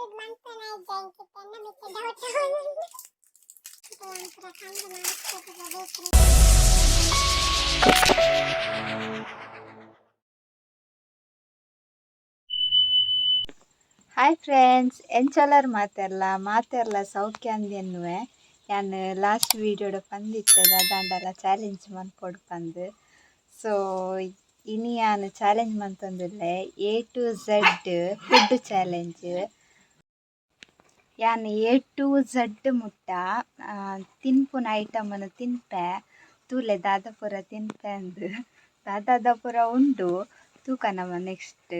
Complete ಮನ್ಪೆನ ಇಜ್ಜ ಎಂಕಿತ್ತೆ ಎನ್ನ ಮಿತ್ತ್ doubt ಆವೊಂದುಂಡು. ಯಾನ್ ಪೂರ ಕಂಡುನ ಅವಸ್ಥೆ ಪೂರ ಬೇಕ್ರಿ. ಹಾಯ್ ಫ್ರೆಂಡ್ಸ್, ಎಂಚಲರ್ ಮಾತೆರ್ಲ ಮಾತೆರ್ಲ ಸೌಖ್ಯ ಅಂದೆನ್ನುವೆ. ಯಾನ್ ಲಾಸ್ಟ್ ವೀಡಿಯೋಡ್ ಪಂದಿತ್ತದ ದಾಂಡಲ ಚಾಲೆಂಜ್ ಮನ್ಪೊಡು ಪಂದ್. ಸೊ ಇನಿ ಯಾನ್ challenge ಮಂತೊಂದುಲ್ಲೆ A to Z food challenge. ಯಾನ್ ಎ ಟು ಝಡ್ ಮುಟ್ಟ ತಿನ್ಪುನ ಐಟಮನ್ನು ತಿನ್ಪೆ, ತೂಲೆ ದಾದ ಪೂರ ತಿನ್ಪೆ ಅಂದ್. ದಾದಾದ ಪೂರ ಉಂಡು ತೂಕ ನಮ ನೆಕ್ಸ್ಟ್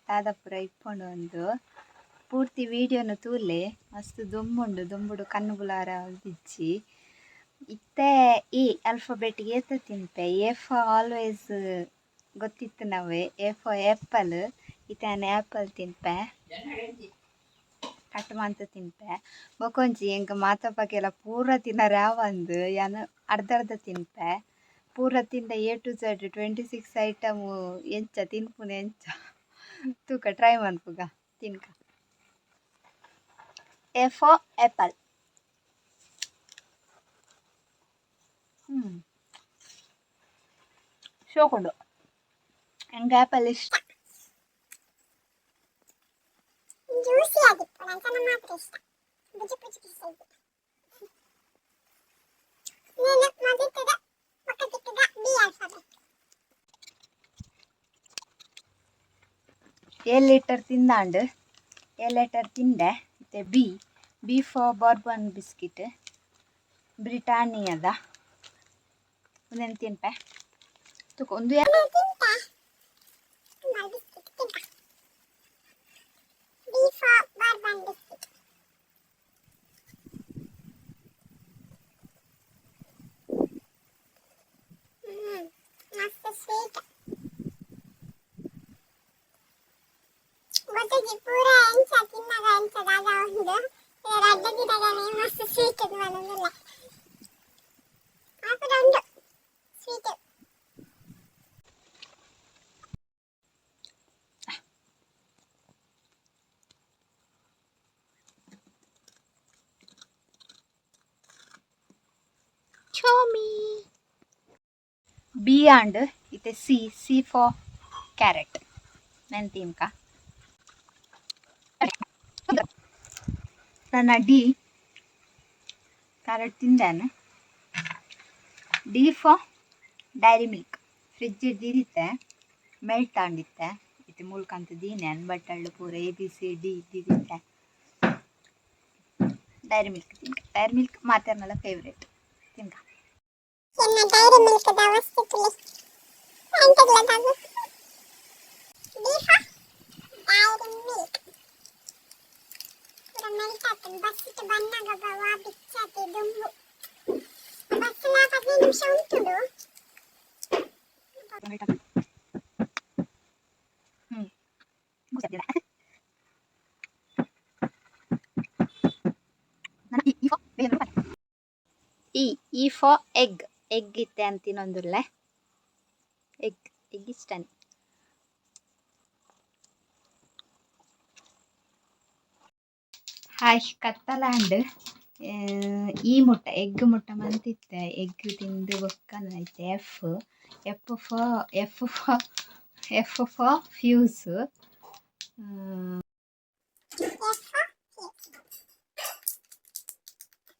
ದಾದ ಪೂರ ಇಪ್ಪುಂಡು ಅಂದು. ಪೂರ್ತಿ ವೀಡಿಯೋನು ತೂಲೆ. ಮಸ್ತ್ ದೊಂಬುಂಡು, ದೊಂಬುಡು ಕಣ್ಣು ಬುಲಾರ ಇಜ್ಜಿ. ಇತ್ತೆ ಈ ಆಲ್ಫಾಬೆಟ್ ಏತ ತಿನ್ಪೆ. ಎ ಫಾರ್ ಆಲ್ವೇಸ್ ಗೊತ್ತಿತ್ತು ನವೆ, ಎ ಫಾರ್ ಆ್ಯಪಲ್. ಇತ್ತೆ ಯಾನ್ ಆ್ಯಪಲ್ ತಿನ್ಪೆ, ಕಟ್ ಮಂತ್ ತಿನ್ಪೆ. ಬೊಕೊಂಜಿ ಎಂಕ್ ಮಾತ ಬಗೆಲ ಪೂರ ತಿನರೆ ಆವಂದ್, ಯಾನ್ ಅರ್ಧ ಅರ್ಧ ತಿನ್ಪೆ. ಪೂರ ತಿಂಡ ಎ ಟು ಝಡ್ 26 ಐಟಮು ಎಂಚ ತಿನ್ಪುನ ಎಂಚ ತೂಕ, ಟ್ರೈ ಮನ್ಪುಗ ತಿನ್ಕ. A for apple. ಶೋಕುಂಡು, ಎಂಕ್ ಆ್ಯಪಲ್ ಇಷ್ಟ. ಜ್ಯೂಸಿ ಆಗಿಪ್ಪುಂಡು, ಅಂಚ ಮಾತ್ರ ಇಷ್ಟ. ಬುಜು ಬುಜು ಇಷ್ಟ ಇಜ್ಜಿ. ನೇನು ಮದಿತ್ತದ ಬೊಕ್ಕ ತಿಕ್ಕುದ ಬಿ ಆಲ್ಫಾಬೆಟ್. ಎ ಲೆಟರ್ ತಿಂದಾಂಡ್, ಎ ಲೆಟರ್ ತಿಂಡೆ. ಇತ್ತೆ B. B for bourbon biscuit, ಬ್ರಿಟಾನಿಯಾದ. ಉಂದೆನ್ ತಿನ್ಪೆ ತೂಕ ಉಂದು. ತಿಂತ ಬಿಸ್ಕಿಟ್ ತಿಂತ. B for bourbon biscuit. ಮಸ್ತ್ ಸ್ವೀಟ್. ಗೊತ್ತಿಜ್ಜಿ ಪೂರ ಎಂಚ ತಿನ್ನಗ ಎಂಚ ದಾದ ಉಂಡು. ರಡ್ಡ ದಿನಗನೆ ಮಸ್ತ್ ಸ್ವೀಟ್ ಮನೊಂದುಲ್ಲ. ಆ ಪೂರ ಉಂಡು ಸ್ವೀಟ್. ಚೋಮಿ ಬಿ ಆಂಡ್. ಇತ್ತೆ ಸಿ. C for carrot. ನೆನ್ ತಿನ್ಕ. ನನ್ನ ಡಿ, ಕ್ಯಾರೆಟ್ ತಿಂದಾನೆ. D for dairy milk. Fridge ದೀದಿತ್ತೆ, ಮೆಲ್ಟ್ ಆಂಡಿತ್ತೆ. ಇತ್ತೆ ಮುಲ್ಕಂತ ದೀನೆ ಬಟ್ಟಳ್ಳು ಪೂರ ಎ ಬಿ ಸಿ ಡಿ ದೀದಿತ್ತೆ. ಡೈರಿ ಮಿಲ್ಕ್ ತಿನ್ಕ. ಡೈರಿ ಮಿಲ್ಕ್ ಮಾತೆರ್ನಲ ಫೇವ್ರೇಟ್, ತಿನ್ಕ. ಎನ್ನ ಡೈರಿ ಮಿಲ್ಕ್ ದ ಅವಸ್ಥೆ ತುಲೆ ಎಂತಗ್ಲ ದಾಗು. D for dairy milk. ಪೂರ ಮೆಲ್ಟ್ ಆತುಂಡು. ಬಸ್ ಟ್ ಬನ್ನಗ ವಾ ಬಿಚ್ಚಾತಿ ದುಂಬು. ಬಸ್ ಲ 15 ನಿಮಿಷ ಉಂತುಂಡು. ಹ್ಮ್ E. E for egg. Egg ಇತ್ತೆ ಅಂತ ತಿನ್ನೊಂದುಲ್ಲೆ. ಎಗ್, ಎಗ್ ಇಷ್ಟನೇ. ಹಾಯ್, ಕತ್ತಲಾಂಡ್. ಈ ಮುಟ್ಟ ಎಗ್ ಮುಟ್ಟ ಮಂತಿತ್ತೆ. ಎಗ್ ತಿಂದು ಬೊಕ್ಕ ಇತ್ತೆ F. F for F for F for fuse. F for fuse.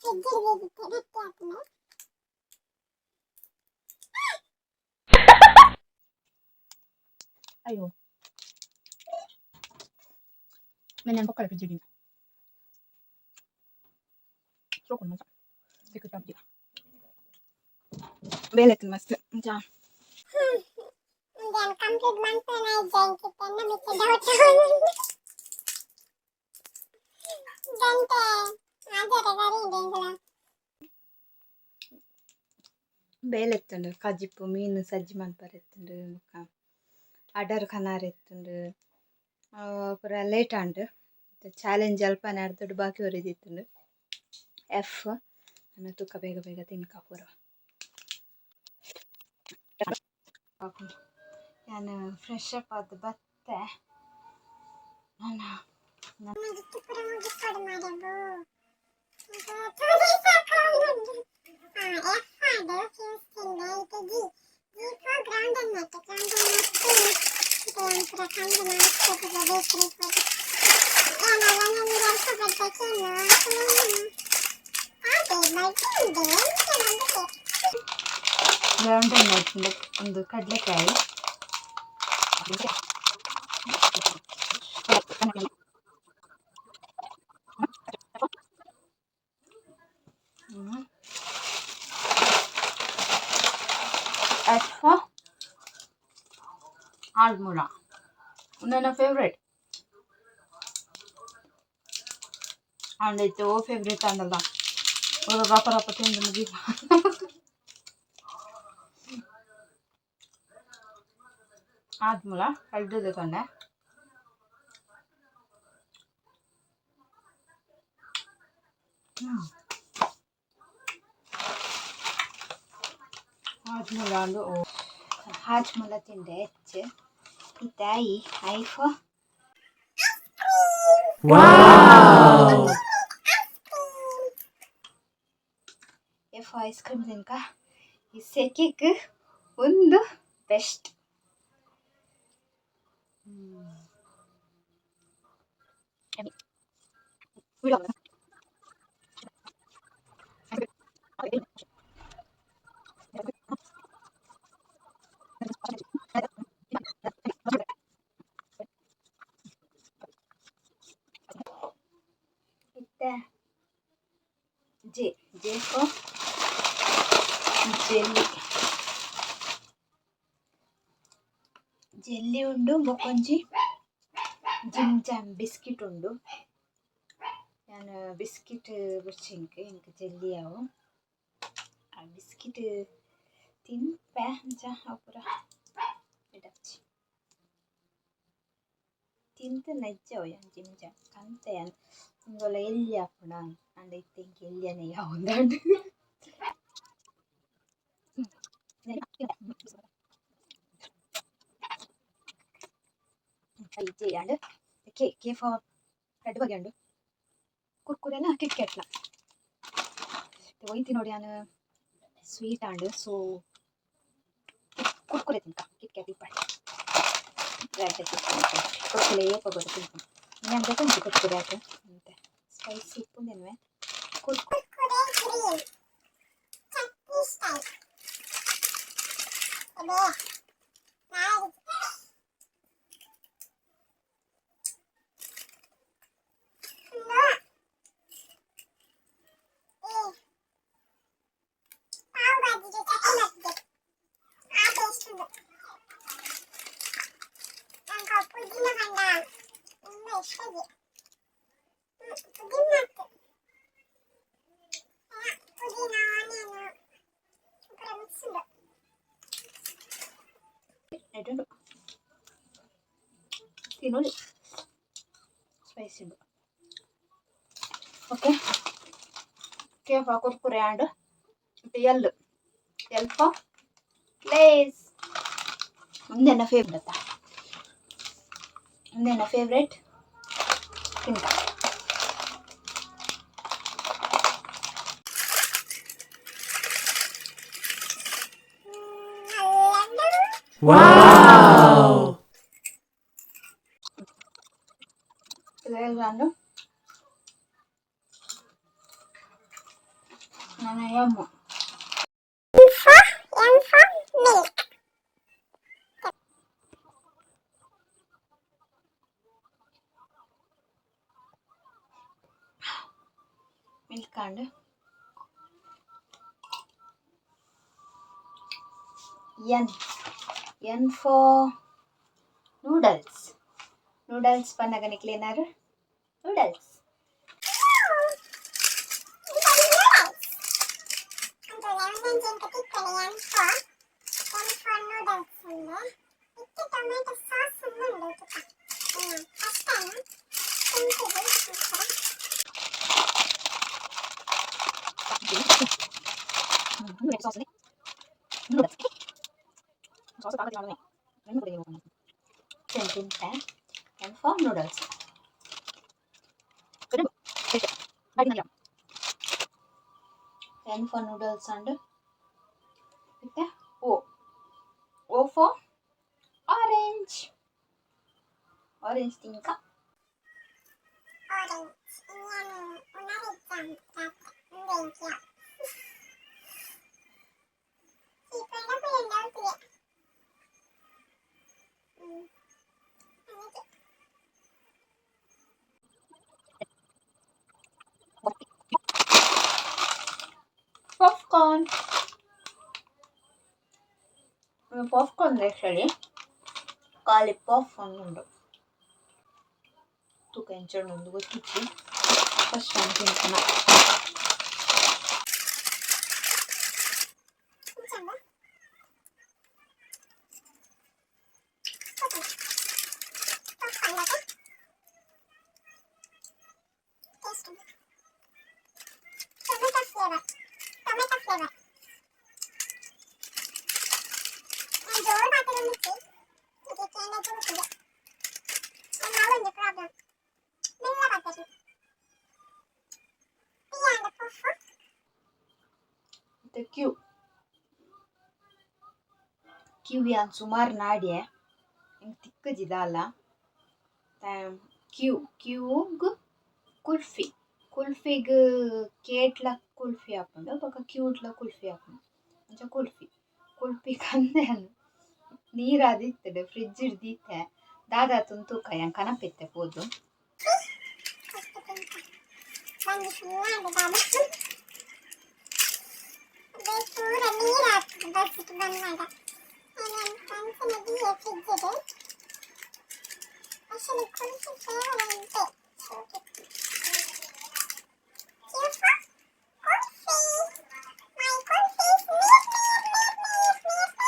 Fridge ದೀದಿತ್ತೆ, ಗಟ್ಟಿ ಆತುಂಡು. ಅಯ್ಯೋ, ಮೆನ್ನೆ ಪೊಕ್ಕಳೆ ಫ್ರಿಜ್ ಶೋಕುಂಡು ಮಲ್ತ ಸಿಕ್ಕುತ್ತ ಬೇಲೆ ಮಸ್ತ್ ಚಾ. ಉಂದೆನ್ ಕಂಪ್ಲೀಟ್ ಮನ್ಪೆನ ಇಜ್ಜ ಎಂಕಿತ್ತೆ ಎನ್ನ ಮಿತ್ತ್ ಡೌಟ್ ಆವೊಂದುಂಡು. ಗಂಟೆ ಆಜರೆ ಕರೀಂಡು ಎಂಕಲ. ಬೇಲೆ ಇತ್ತುಂಡು, ಕಜಿಪು ಮೀನು ಸಜ್ಜಿ ಮನ್ಪರೆ ಇತ್ತುಂಡು, ಬೊಕ್ಕ ಅಡರ್ ಕನಾರ್ ಇತ್ತುಂಡು. ಪೂರ ಲೇಟ್ ಆಂಡ್. ಚಾಲೆಂಜ್ ಅಲ್ಪನೆ ಅರ್ಧಡ್ ಬಾಕಿ ಒರಿದಿತ್ತುಂಡು. ಎಫ್ ಅನ್ನ ತೂಕ, ಬೇಗ ಬೇಗ ತಿನ್ಕ ಪೂರ. ಯಾನ್ ಫ್ರೆಶ್ ಅಪ್ ಆದ್ ಬತ್ತೆ. ನನ್ನ ಇತ್ತು ಪೂರ ಮುಗಿಪೊಡು ಮಾರ್ರೆ ತೂದು ಸಾಕಾವೊಂದುಂಡು. ಎಫ್ ಆಂಡ್ ಫ್ಯೂಸ್ ತಿಂದೆ. ಇತ್ತೆ G. G for groundnut. Groundnut ಇತ್ತೆ ಯಾನ್ ಪೂರ ಕಂಡುನ ಪೂರ ಬೇಕರಿ ಪೋದು. ಯಾನಲ ಒಂಜಿ ಆಲ್ಫಾಬೆಟ್ ದ ಕೇನುವ ಅಕುಲು ದಾದೆ ಬಡ್ಡಿ ಉಂಡೆ ಎಂಚ ಮಂತುಪೆರ್. ಗ್ರೌಂಡ್ ನಟ್ ಒಂದು ಕಡಲೆಕಾಯಿ. H for Hajmola. ನನ್ನ ಫೇವ್ರೇಟ್. ಆಂಡ ಇತ್ತೆ ಓ ಫೇವ್ರೇಟ್ ಆಂಡಲ ಒರ ರಪ ರಪ ತಿಂದು ಮುಗಿಪ. ಹಾಜ್ಮೋಲ ರಡ್ಡ್ ದೆತೊಂಡೆ. ಹಾಜ್ಮೋಲ ಅಂದು ಹಾಜ್ಮೋಲ ತಿಂಡೆ ಹೆಚ್ಚು. ಇತ್ತೆ I. I for Wow! F ice cream ತಿನ್ಕ. ಈ ಸೆಕೆಗ್ ಒಂದು ಬೆಸ್ಟ್. ಇತ್ತೆ J. J for jelly. Jelly ಉಂಡು, ಬೊಕೊಂಜಿ ಜಿಮ್ ಜಾಮ್ ಬಿಸ್ಕಿಟ್ ಉಂಡು. ಯಾನ್ ಬಿಸ್ಕಿಟ್ ಬೊರ್ಚಿ ಎಂಕ್, ಎಂಕ್ ಜೆಲ್ಲಿ ಆವು. ಆ ಬಿಸ್ಕಿಟ್ ತಿನ್ಪೆ ಅಂಚ ಅವು ಪೂರ ಎಡ್ಡೆ ತಿಂತ್ ನಜ್ಜ ಅವು. ಯಾನ್ ಜಿಮ್ ಜಾಮ್ ಕಂತೆ. ಯಾನ್ ಉಂದೊಲ ಎಲ್ಯ ಆಪುಂಡ ಆಂಡ ಇತ್ತೆ ಎಂಕ್ ಎಲ್ಯನೆ ಯಾವೊಂದುಂಡು. J and K. K for ರಡ್ಡ್ ಬಗೆ ಉಂಡು, ಕುರ್ಕುರೆಲ ಕಿಟ್ ಕ್ಯಾಟ್ಲ. ಒಯ್ತಿ ನೋಡಿ ಯಾನ್ ಸ್ವೀಟ್ ಆಂಡ್, ಸೊ ಕುರ್ಕುರೆ ತಿನ್ಕ. ಕಿಟ್ ಕ್ಯಾಟ್ ಇಪ್ಪಡ್ ರಡ್ಡ್ ಕುರ್ಕುರೆ ಏಪ ಬೋಡು ತಿನ್ಪುನು. ಯಾನ್ ದೆತೊಂಜಿ ಕುರ್ಕುರೆ ಆತ್ ಒಂತೆ ಸ್ಪೈಸಿ ಇಪ್ಪುಂದೆನ್ವೆ ಕುರ್ಕುರೆ. ಕುರ್ಕುರೆ ಗ್ರೀನ್ ಚಟ್ನಿ ಸ್ಟೈಲ್ ಇದೆ. ನಾಯಿ ಉಂದು ಈ ಪಾವ್ ಭಾಜಿಗೆ ಚಟ್ನಿ ಮಲ್ತಿದ್ದೆರ್ ಆ ಟೇಸ್ಟ್ ಉಂಡು. ನಂಗೆ ಅವು ಪುದೀನ ಪಂಡ ತುಂಬ ಇಷ್ಟ ಇಜ್ಜಿ. ಪುದೀನ ಅತ್ತ್, ಪುದೀನ ಆನಿಯನ್ ಪೂರ ಮಿಕ್ಸ್ ಉಂಡು. ಎಡ್ಡೆ ಉಂಡು, ತಿನ್ನೊಲಿ. ಸ್ಪೈಸಿ ಉಂಡು. Okay, K for Kurkure and L. L for Lay's. ಉಂದೆನ್ನ ಫೇವ್ರೆಟ್ ಉಂದೆನ್ನ ಫೇವ್ರೆಟ್ ತಿಂತ. ಅಲ್ಲಂಡು. Wow! Lay's and ನನ್ನ M. For M for milk. Milk and N. N for noodles. Noodles Pannaga ನಿಕ್ಲೇನಾರು noodles. M for noodles ಉಂಡು. ಇತ್ತೆ tomato sauce ಉಂಡು ತುಕ. First time ತಿಂತಿದ್ದು ಪೂರ. ಸಾಸ್ ಸಾಸ್ ತಿಂತೆ. N for noodles. N for noodles and ಮತ್ತೆ O, O for orange. Orange ತಿಂಕ. Orange. ನಾನು ಉಣರಿಜ್ಜಾಂಡ್ ರಾತ್ರೆ. ಉಂದು ಎಂಕ್ ಯಾವು. ಚೀಪುಂಡ ಪುಳಿಂಡ ಅವು ತೂಯೆ. ಅಂಚೆ. ಪಾಪ್ಕಾರ್ನ್, ಪಾಪ್ಕಾರ್ನ್ ಹೇಳಿ ಖಾಲಿ ಪಫ್ ಉಂಡು. ತೂಕ ಎಂಚ ಉಂಡು ಗೊತ್ತಿಜ್ಜಿ, ಫಸ್ಟ್ ಟೈಮ್ ತಿನ್ಪುನ. ಎಂಚ ಉಂಡು? ಪಾಪ್ಕಾರ್ನ್ ಅತೆ? ಟೇಸ್ಟ್ ಉಂಡು. Tomato flavour, tomato flavour. ನಾನು ಜೋರು ಪಾತೆರೊಂದಿತ್ತಿ. ಇದು ಕೇಂದ್ರ ಜೋಕಿದೆ. ನನ್ನ ಅವೊಂಜಿ ಪ್ರಾಬ್ಲಮ್. ಮೆಲ್ಲ ಪಾತೆರ್ನಿ. ಪಿ ಆಂಡ್ ಪಫ್. ಮತ್ತೆ ಕ್ಯೂ, ಕ್ಯೂ ಯಾನ್ ಸುಮಾರು ನಾಡ್ಯೆ, ಎಂಕ್ ತಿಕ್ಕುಜಿ ದಾಲ. ಕ್ಯೂ, ಕ್ಯೂಗ್ ಕುಲ್ಫಿ. ಕುಲ್ಫಿಗ್ ಕೇಟ್ಲ ಕುಲ್ಫಿ ಆಪುಂಡು, ಬೊಕ ಕ್ಯೂಟ್ಲ ಕುಲ್ಫಿ ಆಪುಂಡು. ಅಂಚ ಕುಲ್ಫಿ, ಕುಲ್ಫಿ ಕಂದೆ ನೀರಾದಿತ್ತುಂಡು, ಫ್ರಿಡ್ಜ್ ದೀತೆ. ದಾದಾತುಂದು ತೂಕ, ಯಾನ್ ಕನಪಿತ್ತೆ ಪೋದು. ಫಸ್ಟ್ ತಿಂಕ. ಬಂಜಿ ಫುಲ್ ಆಂಡ್ ದಾದ. ಬೇಸ್ ಪೂರ ನೀರು ಆತುಂಡು ಬಸ್ಸಿಟ್ ಬನ್ನಗ. ಐನ್ ಕಂಚಿನ ದೀಯೆ ಫ್ರಿಡ್ಜ್ ಡ್. ಆಕ್ಚುಲಿ ಕುಲ್ಫಿ ಫ್ಲೇವರ್ ಒಂತೆ ಶೋಕಿತ್ತು. Q for kulfi. My kulfi is near near near near near near.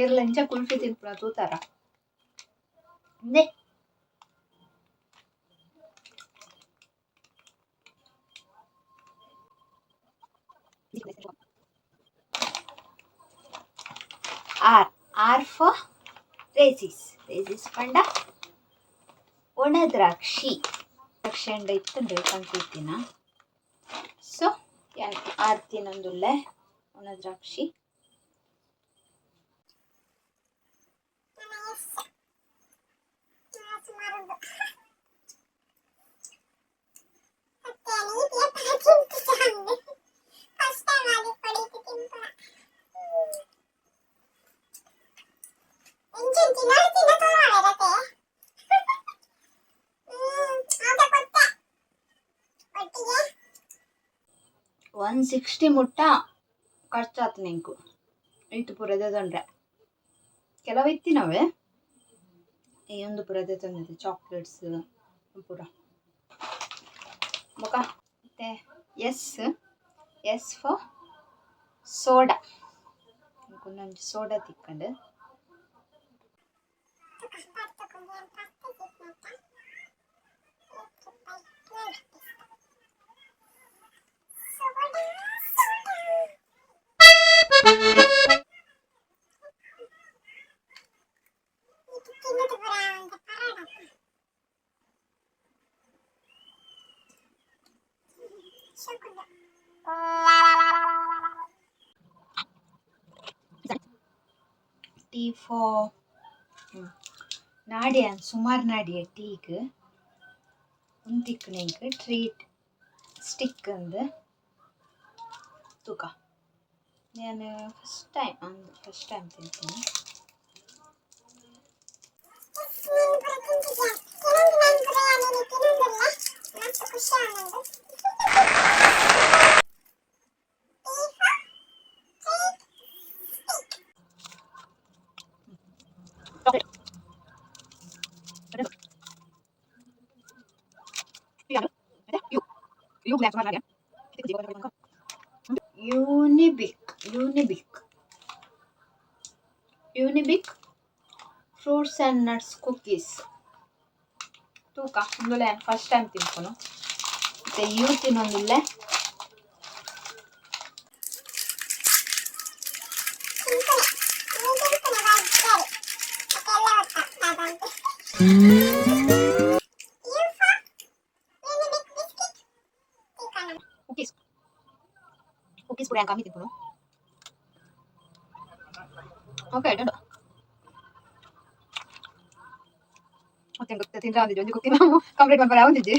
ಇರ್ಲ ಇಂಚ ಕುಲ್ಫಿ ತಿನ್ಪುನ ತೂತಾರ ಇಂದೆ. R, R for raisins. Raisins ಪಂಡ ಒಣ ದ್ರಾಕ್ಷಿ. ದ್ರಾಕ್ಷಿ ಅಂಡ ಇತ್ತುಂಡು ಕಂತಿತ್ತಿನ. ಸೊ ಯಾನ್ ಆರ್ ತಿನೊಂದುಲ್ಲೆ ಒಣ ದ್ರಾಕ್ಷಿ. ನನ್ನ ಎಸ್ ಸುಮಾರು ಉಂಡು. ಸತ್ಯ ನೀತಿ ತಿಂತಿಜಾಂದ್. ಫಸ್ಟ್ ಟೈಮ್ ಆದಿ ಪಡೀತು ತಿನ್ಪುನ. ಎಂಚಿನ ತಿನ್ನೋಡು ತಿನ್ನ ತೋರ್ವಾವೆರತೆ. ಅವುದ ಕೊತ್ತೆ ಒಟ್ಟಿಗೆ. 160 ಮುಟ್ಟ ಖರ್ಚಾತು ಎಂಕು ಈತ್ ಪೂರ ದೆತೊಂಡ್ರೆ. ಕೆಲವು ಇತ್ತಿನವೇ, ಈ ಒಂದು ಪೂರ ದೆತೊಂದಿದ್ದು, ಚಾಕ್ಲೇಟ್ಸ್ ಪೂರ. ಬೊಕ ಮತ್ತೆ ಎಸ್, ಎಸ್ ಫಾರ್ ಸೋಡಾ. ಉಂದೊಂಜಿ ಸೋಡಾ ತಿಕ್ಕಂಡು. ತುಕ ಪರ್ತುಕೊಂಡು ಏನ್ ಪರ್ತಿಜಿತ್ನತ. ಏತ್ ರೂಪಾಯಿ? 12 rupees. Soda soda. ಇದು ತಿನ್ನೋದು ಪೂರ ಒಂದು ಪರಾಡಪ್ಪ. ಶೋಕುಂಡು. ಟಿ ಫಾರ್ ನಾಡ್ಯ, ಸುಮಾರು ನಾಡ್ಯ ಟೀಗ್. ಉಂದು ತಿಕ್ಕುಂಡು ಎಂಕ್ ಟ್ರೀಟ್ ಸ್ಟಿಕ್ ಅಂದ್. ತೂಕ, ಯಾನ್ ಫಸ್ಟ್ ಟೈಮ್ ಅಂದ್, ಫಸ್ಟ್ ಟೈಮ್ ತಿನ್ಪುನಿ. ನೀನು ಪೂರ ತಿಂತಿದ್ಯಾ? ತಿನ್ನೊಂದು ನಾನು ಪೂರ ನೀನು ತಿನ್ನೊಂದುಲ್ಲೆ. ಮಸ್ತ್ ಖುಷಿ ಆವೊಂದುಂಡು. T for treat stick. Chocolate. Unibic, Unibic, Unibic fruits and nuts cookies. ತೂಕ, ಉಂದುಲೇ ಫಸ್ಟ್ ಟೈಮ್ ತಿನ್ಪುನು. ಮತ್ತೆ you ತಿನ್ನೊಂದುಲ್ಲೆ. ತಿನ್ಪುನೆ. ನೀನು U for Unibic biscuit. ತೂಕನ. Cookies cookies ಕೂಡ ಕಮ್ಮಿ ತಿನ್ಪುನು. ಓಕೆ, ಎಡ್ಡೆ ಮತ್ತೆ ಗೊತ್ತ ತಿಂದ್ರೆ ಒಂದಿಜ್ಜಿ. ಒಂಜಿ ಕುಕ್ಕಿ ನಾವು ಕಂಪ್ಲೀಟ್ ಮಾಡ್ತಾರೆ ಒಂದಿಜ್ಜಿ.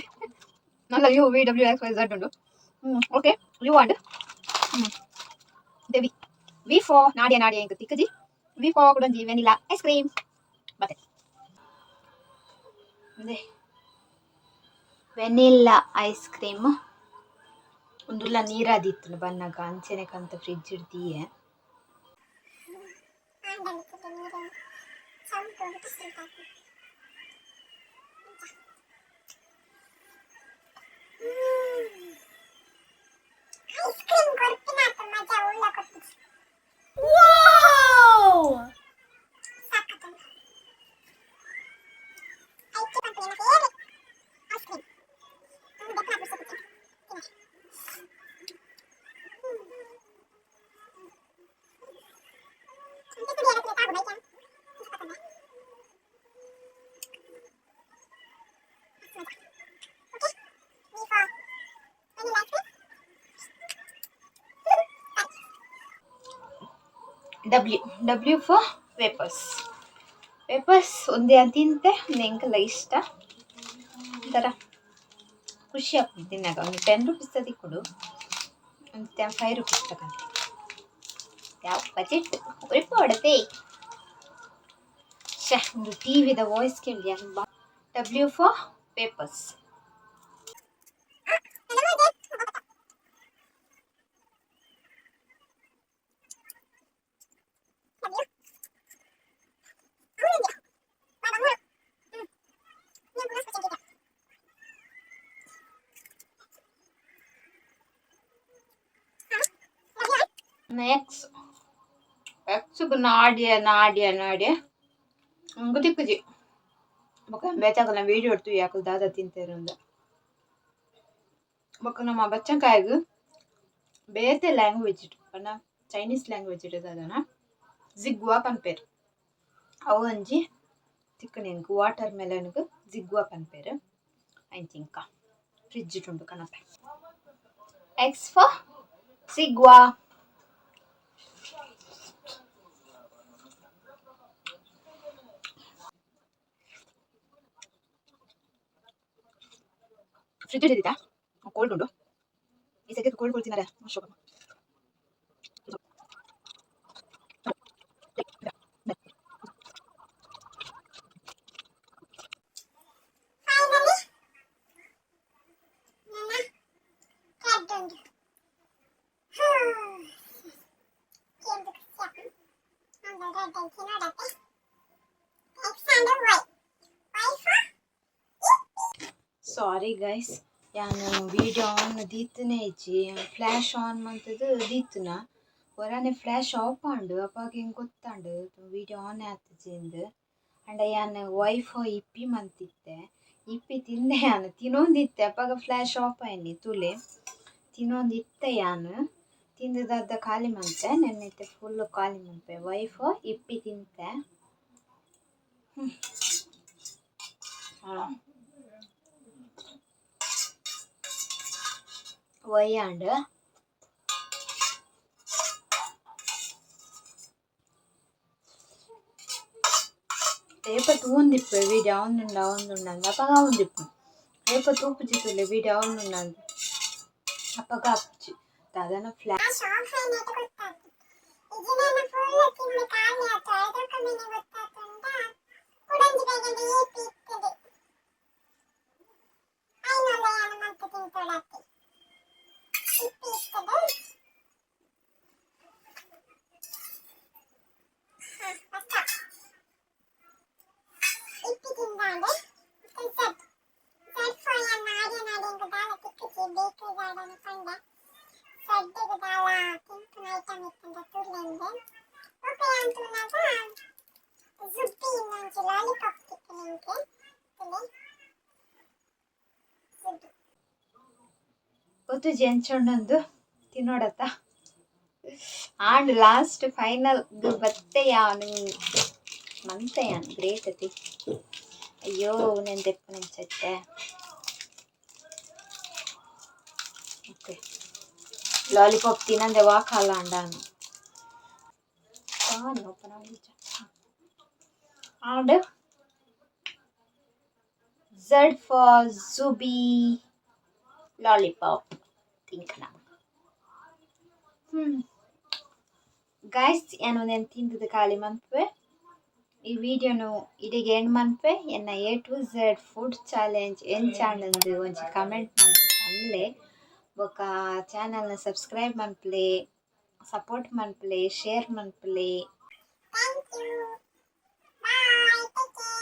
ನಲ್ಲ U V W X Y Z ಉಂಡು. Okay, you and V, V for Nadia Nadia ಇಂಕ ತಿಕ್ಕಜಿ. ವಿ ಫೋರ್ ಕುಡೊಂಜಿ ವೆನಿಲಾ ಐಸ್ ಕ್ರೀಮ್ ಮತ್ತೆ. ಅದೇ ವೆನಿಲ್ಲಾ ಐಸ್ ಕ್ರೀಮ್. ಉಂದುಲ್ಲ ನೀರಾದಿತ್ತು ಬನ್ನಗ, ಅಂಚೆನೆ ಕಂತ ಫ್ರಿಜ್ ದೀಯೆ. ಆಂಡಲಿಕ್ಕೆ ನೀರು ಸೌಂಟು ಅಂತ. ಐಸ್ ಕ್ರೀಮ್ ಕೊರ್ಪಿನಾತ ಮಜಾ ಉಳ್ಳ ಕೊರ್ಪಿಜಿ. ಸಾಕತ್ತುಂಡು. ಐಕೆ ಪಂಪು ಎನ್ನ ಫೇವರೇಟ್ ಐಸ್ ಕ್ರೀಮ್. ಒಂದು ಬೆಕ್ಕ ಹಾಕ್ಬಿಟ್ಟು ತಿನ್ನಕ್ಕೆ. ಅಂತೆ ಕುಡಿ ಏನಕ್ಕೆ ತಾಗು bike okay. V for vanilla ice cream. W, W for wafers. Wafers ಒಂದೇ ತಿಂತೆ, ಒಂದು ಎಂಕಲ್ಲ ಇಷ್ಟ. ಒಂಥರ ಖುಷಿ ಆಗ್ತದೆ ತಿನ್ನಾಗ. ಒಂದು 10 ರುಪೀಸ್ ತಿಕ್ಕೊಡು, ಒಂದು 5 ರುಪೀಸ್ ತಗೊಂಡೆ. ಯಾವ ಬಜೆಟ್ ಹೊಡತೆ. ಶೇ, ಒಂದು ಟಿವಿದ ವಾಯ್ಸ್ ಕೇಳಿ. W for wafers. X, ಎಕ್ಸ್ಗೆ ನಾಡ್ಯ ನಾಡ್ಯ ನಾಡ್ಯ ಅಂಗು ತಿಕ್ಕುಜಿ. ಬೊಕ್ಕ ಬೇತಾಗಲ್ಲ ವೀಡಿಯೋ എടുത്തു ಯಾಕಲ್ ದಾದ ತಿಂತೇರಂದ. ಬೊಕ್ಕ ನಮ್ಮ ಬಚ್ಚಂಕಾಯಗ್ ಬೇತೆ ಲ್ಯಾಂಗ್ವೇಜ್ ಪಂಡ ಚೈನೀಸ್ ಲ್ಯಾಂಗ್ವೇಜ್ ದಾದನ ಜಿಗ್ವಾ ಪನ್ಪೇರ್. ಅವು ಒಂಜಿ ತಿಕ್ಕುನಿ ಎಂಕ್, ವಾಟರ್ ಮೆಲನ್ಗ್ ಜಿಗ್ವಾ ಪನ್ಪೇರ್. ಐನ್ ತಿಂಕ ಫ್ರಿಜ್ ಉಂಡು ಕನಪೆ. ಎಕ್ಸ್ ಫಾರ್ ಸಿಗ್ವಾ. ಫ್ರಿಜ್ ಇದ್ದಿತ್ತಾ ಕೋಲ್ಡ್ ಉಂಟು. ಈ ಸೆಕೆಗೆ ಕೋಲ್ಡ್ ಕೋಲ್ಡ್ ತಿನ್ನರೆ ಅಶೋಕ. ಫೈನಲಿ ನನ್ನ ರೆಡ್ ಉಂಡು. ಕೇಂದ್ರ ಖುಷಿ ಆಪುಂಡು. ಒಂದು ರೆಡ್ ಅಂಚಿ ನೋಡತ್ತೆ. X and Y, Y for sorry guys, ಯಾನ್ ವೀಡಿಯೋ ಆನ್ ದೀತನೇ ಇಜ್ಜಿ. ಫ್ಲ್ಯಾಶ್ ಆನ್ ಮಂತುದು ದೀತುನ ಒರಾನೆ ಫ್ಲ್ಯಾಶ್ ಆಫ್ ಆಂಡ್. ಅಪಗ ಎಂಕ್ ಗೊತ್ತಾಂಡ್ ವೀಡಿಯೋ ಆನ್ ಆತುಜಿ ಇಂದ್. ಆಂಡ ಯಾನ್ ವೈಫೈ ಇಪ್ಪಿ ಮಂತಿತ್ತೆ. ಇಪ್ಪಿ ತಿಂದೆ, ಯಾನ್ ತಿನೊಂದಿತ್ತೆ, ಅಪಗ ಫ್ಲ್ಯಾಶ್ ಆಫ್ ಆಯ್ನಿ. ತೂಲೆ, ತಿನೊಂದಿತ್ತೆ ಯಾನ್. ತಿಂದದ ಅರ್ಧ ಖಾಲಿ ಮಂತೆ. ನೆನ್ನೆ ಫುಲ್ ಖಾಲಿ ಮನ್ಪೆ. ವೈಫೈ ಇಪ್ಪಿ ತಿಂತೆ. ವೈ ಆಂಡ್ ಏಪ ತೂಂದಿಪ್ಪೆ ವೀಡಿಯೋ ಆವೊಂದುಂಡು ಆವೊಂದುಂಡು ಅಂದ್. ಅಪಗ ಆವೊಂದಿಪ್ಪು. ಏಪ ತೂಪುಜಿ ತೂಲೆ ವೀಡಿಯೋ ಆವೊಂದುಂಡು ಅಂದ್. ಅಪಗ ಆಪುಜಿ ದಾದನ ಫ್ಲಾ ಫ್ಲಾಶ್ ಆಫ್ ಆಯ್ನಾಟ ಗೊತ್ತಾತು. ಇಜಿನ ಫುಲ್ ತಿಂದು ಖಾಲಿ ಆತು. ಐದಕ್ಕೊಮ್ಮೆನೆ ಗೊತ್ತಾತುಂಡ. ಕುಡೊಂಜಿ ಬೇಗಂಡ ಏಪಿ ಇತ್ತದೆ. ಐನೊಲ್ಲ ಯಾನ್ ಮಂತ್ ತಿಂತೊಡತ್ತೆ. ಇಪ್ಪಿ ಇತ್ತದೆ. ಹಾ ಬೊಕ್ಕ ಇಪ್ಪಿ ತಿಂದಾಂಡೆ ಝೆಡ್, ಝೆಡ್ ಫಾರ್ ಯಾನ್ ನಾಡ್ಯ ನಾಡ್ಯ ಎಂಕ್ ದಾಲ ತಿಕ್ಕುಜಿ. ಬೇಕ್ರಿ ಗಾರ್ಡನ್ ಪಂಡ ಝೆಡ್ಗ್ ದಾಲ ತಿನ್ಪುನ ಐಟಮ್ ಇತ್ತುಂಡ ತೂಲೆಂದೆ. ಬೊಕ ಯಾನ್ ತೂನಗ ಜುಬ್ಬಿ ಇನ್ನೊಂಜಿ ಲಾಲಿಪಾಪ್ ತಿಕ್ಕುನಿ ಎಂಕ್. ತೂಲೆ, ಜುಬ್ಬಿ. ಗೊತ್ತುಜಿ ಎಂಚ ಉಂಡೊಂದು ತಿನ್ನೋಡತ್ತ. ಆಂಡ್ ಲಾಸ್ಟ್ ಫೈನಲ್ ಬತ್ತೆ ಯಾನ್ ಮಂತೆ ಯಾನ್ ಗ್ರೇಟ್ ಅತಿ. ಅಯ್ಯೋ, ಉಂದೆನ್ ದೆಪ್ಪುನಂಚ. ಓಕೆ, ಲಾಲಿಪಾಪ್ ತಿನಂದೆ ವಾ ಕಾಲ ಅಂಡಾನು open and Z for Zubi lollipop ತಿಂಕನ. Guys, ಯಾನ್ ಉಂದೆನ್ ತಿಂದದ ಖಾಲಿ ಮನ್ಪುವೆ. ಈ ವಿಡಿಯೋನು ಇಡೆಗ್ ಎಂಡ್ ಮನ್ಪೆ. ಎನ್ನ A to Z food challenge ಎಂಚಾಂಡಂದು ಒಂಜಿ ಕಮೆಂಟ್ ಮನ್ಪು ಪನ್ಲೆ. ಬೊಕ ಚಾನಲ್ನ ಸಬ್ಸ್ಕ್ರೈಬ್ ಮನ್ಪುಲೆ, ಸಪೋರ್ಟ್ ಮನ್ಪುಲೆ, ಶೇರ್ ಮನ್ಪುಲೆ. Thank you. Bye. Take care.